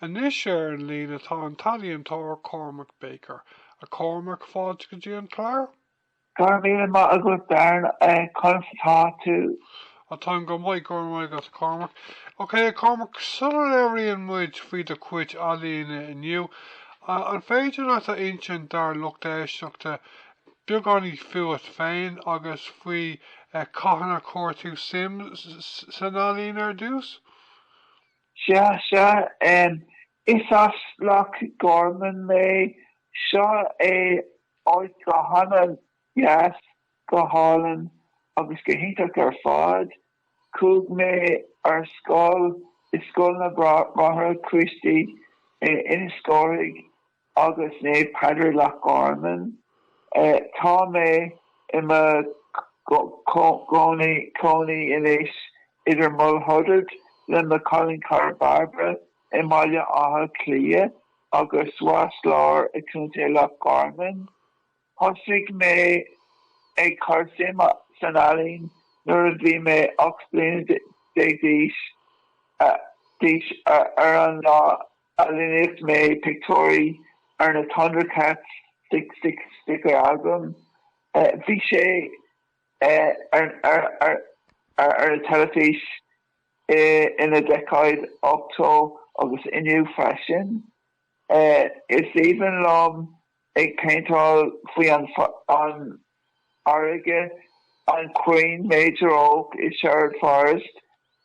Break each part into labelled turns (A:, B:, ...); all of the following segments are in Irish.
A: Anois ar an líne tá an t-ealaíontóir Cormac Baker. A Chormaic, fáilte go dtí an clár.
B: Go raibh míle maith agat Darren, conas atá tú?
A: Á táim go maith, go raibh maith agat a Chormaic. Ok a Chormaic, sula labhraíonn muid faoi do chuid ealaíne inniu, an féidir leat a insint dár lucht éisteachta beagáinín fút féin agus faoi cathain a chuir tú suim san ealaín ar dtús?
B: Sea, sea, is as Loch Garman mé, seo é áit go hana-dheas, go hálainn agus go hiontach ar fad. Chuaigh mé ar scoil i Scoil na mBráithre Críostaí i Inis Córthaidh agus Naomh Padraig Loch Garman. Tá mé i mo chónaí anois idir Mulhuddart le mo chailín cara Barbara i mBaile Átha Cliath agus Ros Láir i gContae Loch Garman. Thosaigh mé ag cur suim san ealaín nuair a bhí mé 18 bliana d'aois d'aois ar an lá a líníocht mé pictiúirí ar na Thundercats sticker album. Bhí sé ar an teilifís ina decade 80 agus inniu freisin. Is aoibhinn liom ag péinteáil faoi an fharraige, an crainn Major Oak i Sherwood Forest,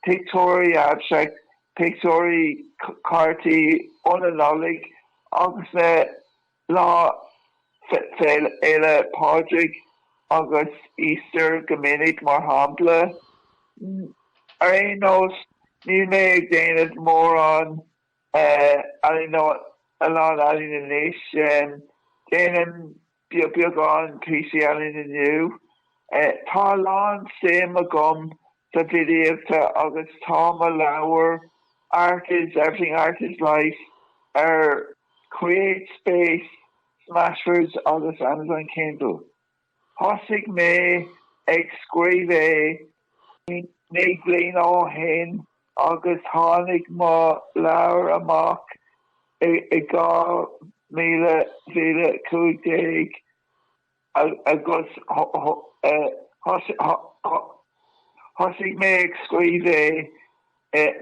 B: pictiúirí abstract, pictiúirí cártaí ó na Nollaig agus na Lá Féile Pádraig agus Easter go minic, mar shampla. Ar aon nós, níl mé ag déanamh mórán ealaín a lán ealaín anois. Déanaim beagán píosaí ealaín inniu. Tá a lán suim agam sa bhfilíochta agus tá mo leabhar Art is Everything Art is Life ar CreateSpace, Smashwords agus Amazon Kindle. Thosaigh mé ag scríobh é 9 bliana ó shin agus tháinig mo leabhar amach i 2015 agus thosaigh mé ag scríobh é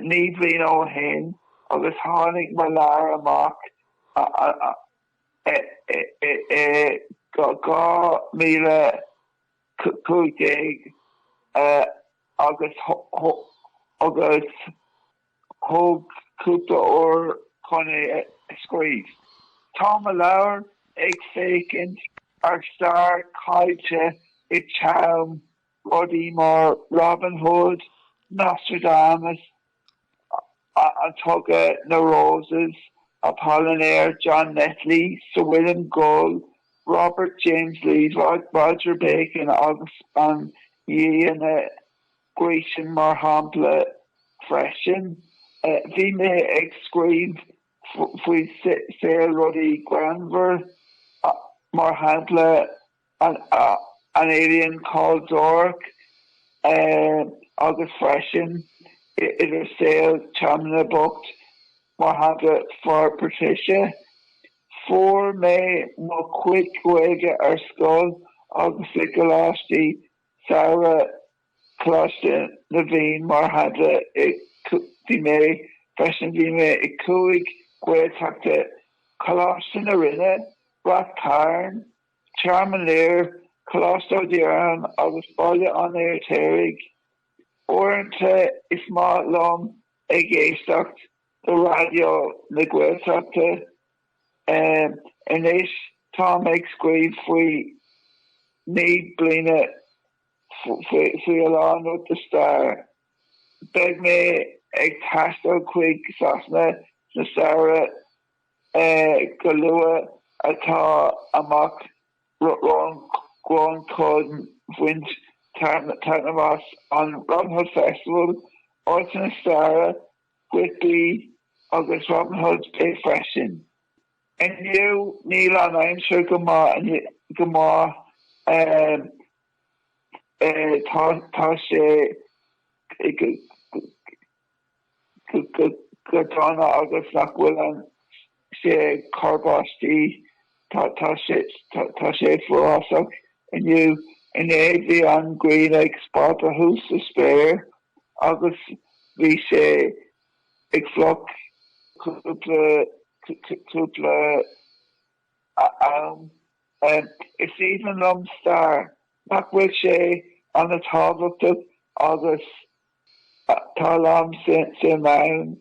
B: 9 bliana ó shin agus tháinig mo leabhar amach i 2015 agus agus thóg cúpla uair chun é a scríobh. Tá mo leabhar ag féachaint ar stair caillte i t-am rudaí mar Robin Hood, Nostradamus, an Cogadh na Roses, Apollinaire, John Netley, Sir William Gull, Robert James Lee, Roger Bacon agus an Dhiana Grayson mar shampla freisin. Bhí mé ag scríobh faoi saol rudaí greannmhar, mar shampla an alien called Zork agus freisin idir saol Teamna bocht, mar shampla Fear Patricia. Fuair mé mo chuid Gaeilge ar scoil agus i gcoláistí samhraidh Coláiste na bhFiann mar shampla bhí mé freisin bhí mé i gcúig Gaeltachta Coláiste na Rinne, Rath Cairn, Tearmann Lir, Coláiste Ó Direáin agus Baile an Fheirtéaraigh. Uaireanta is maith liom ag éisteacht do Raidió na Gaeltachta. Anois táim ag scríobh faoi 9 bliana faoi a lán rud de stair. Beidh mé ag taisteal chuig Sasana sna samhradh go luath atá amach romhainn chun bhaint taitneamh as an Robin Hood Festival, áiteanna staire, Whitby agus Robin Hood's Bay freisin. Inniu níl an aimsir go maith go maith tá sé go. go dona agus nach bhfuil an sé ag cur báistí. Tá tá sé tá sé forásach inniu. Inné bhí an ghrian ag spalpadh thuas sa spéir agus bhí sé ag fliuch cúpla cúpla am. Is aoibhinn liom stair. Nach bhfuil sé an-tábhachtach agus tá a lán suim ann.